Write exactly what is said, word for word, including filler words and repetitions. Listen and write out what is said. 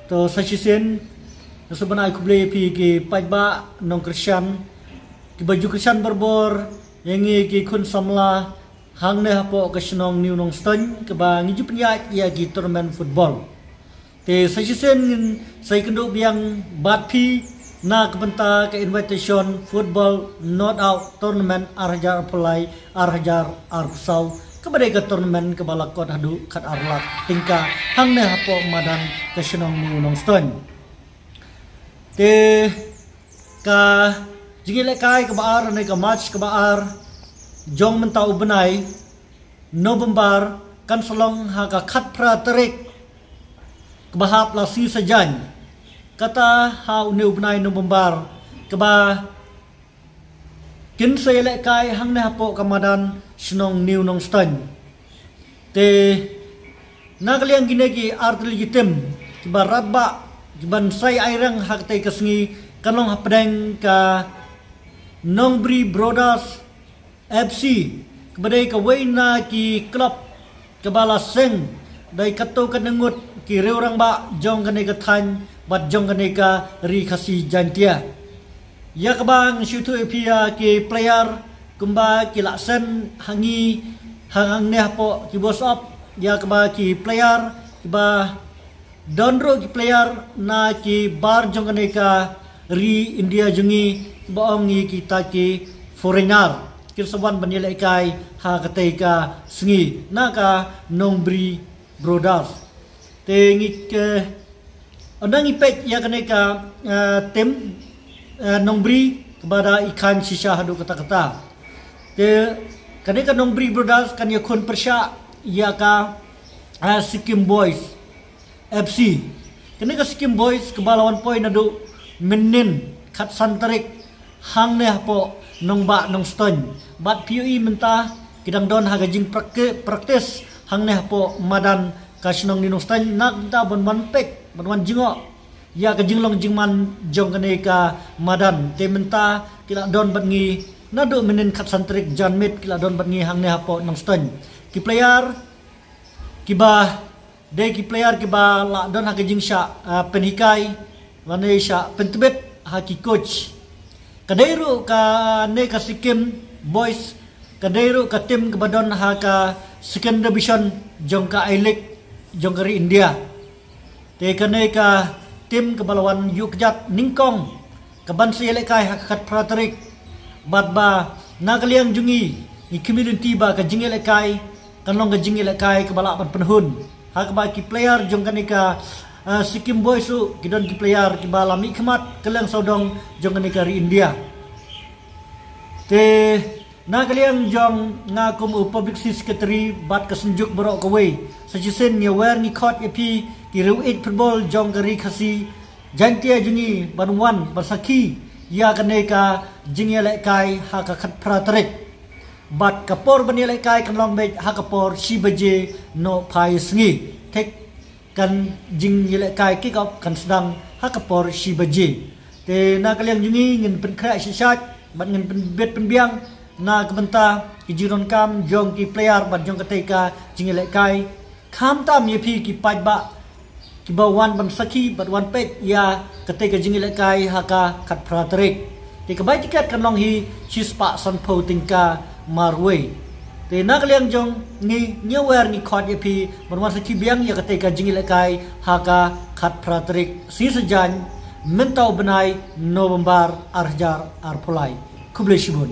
To sa shisien, nga sngewbha ai khublei ïa phi ki paidbah nongkyrshan, kiba ju kyrshan barabor ïa ngi ki khun samla hangne hapoh ka shnong New Nongstoiñ, kaba ngi ju pynïaid ïa ki tournament football. Te sa shisien ngin sa ïakynduh biang bad phi na ka bynta ka Invitation Football Knockout Tournament ar hajar arphew lai, ar hajar arphew saw, kaba dei ka tournament kaba la kot haduh khatar lak tyngka hangne hapoh madan ka shnong New Nongstoiñ. Te ka jingïalehkai kaba ar ne ka match kaba ar jong mynta u bnai November kan sa long ha ka khatphra tarik kaba hap la sngi Saitjaiñ. Kata ha une u bnai November kaba kin sa ïalehkai hangne hapoh ka madan shnong New Nongstoiñ. Te na ka liang kine ki artylli ki tim kiba radbah kiban sa ïai reng ha katei ka sngi kan long hapdeng ka Nongbri Brothers F C, kaba dei kawei na ki club kaba la seng da katto katne ngut ki riew rangbah jong kane ka thaiñ bad jong kane ka ri Khasi Jaiñtia. Ïa kaba ngan shu ïathuh ïa phi ïa ki player kumba ki la seng ha ngi hangne hapoh ki WhatsApp, ïa kaba ki player kiba don ruh ki player na ki bar jong kane ka ri India jong ngi kiba ong ïa kita ki foreigner kin sa wan ban ïalehkai ha katei ka sngi na ka Nongbri Brothers. Te ngi ke ynda ngi peit ïa kane ka, eh, tim, eh, Nongbri kaba da i khan shisha haduh katta katta. Te kane ka Nongbri Brothers kan ïakhun pyrshah ïa ka, eh, Sikkim Boys F C. Kane ka Sikkim Boys kaba la wan poi naduh mynnin khatsan tarik hangne hapoh nongbah Nongstoiñ. Bad phi ïohi mynta ki dang don ha ka jingprakti-, practice hangne hapoh madan ka shnong New Nongstoiñ na ka bynta ban wan peit ban wan jngoh ïa ka jinglong jingman jong kane ka madan. Te mynta ki la don bad ngi naduh mynnin khatsan tarik janmiet ki la don bad ngi hangne hapoh Nongstoiñ. Ki player kiba dei ki player kiba la don ha ka jingshah, ah, pynhikai lane shah pyntbit ha ki coach. Ka dei ruh kane ka Sikkim Boys ka dei ruh ka tim kaba don ha ka second division jong ka I-League jong ka ri India. Te kane ka tim kaba la wan ïuh kjat nyngkong kaban sa ïalehkai ha ka khatphra tarik. Bad ba na ka liang jong ngi ngi khmih lynti ba ka jingïalehkai kan long ka jingïalehkai kaba lah ban pynhun ha kaba ki player jong kane ka, eh, Sikkim Boys ruh ki don ki player kiba la mihkhmat kylleng sawdong jong kane ka ri India. Te na ka liang jong nga kum u publicity secretary bad ka Synjuk baroh kawei, sa shisien ngi wer ngi khot ïa phi ki riew ïeit football jong ka ri Khasi Jaiñtia jong ngi ban wan ban sakhi ïa kane ka jingïalehkai ha ka khatphra tarik. Bad ka por ban ïalehkai kan long beit ha ka por shi baje nohphai sngi. Thik kan jingïalehkai kick off kan sdang ha ka por shi baje. Te na ka liang jong ngi ngin pynkhreh shisha bad ngin pynbit pynbiang na ka bynta ki jingdonkam jong ki player bad jong katei ka jingïalehkai. Khamtam ïa phi ki paidbah kiba wan ban sakhi bad wan peit ïa katei ka jingïalehkai ha ka khatphra tarik. Te ka bai tiket kan long hi shispah sanphew tyngka marwei. Te na ka liang jong ngi ngi wer ngi khot ïa phi ban wan sakhi biang ïa katei ka jingïalehkai ha ka khatphra tarik sngi Saitjaiñ mynta u bnai November ar hajar arphew lai. Khublei shibun.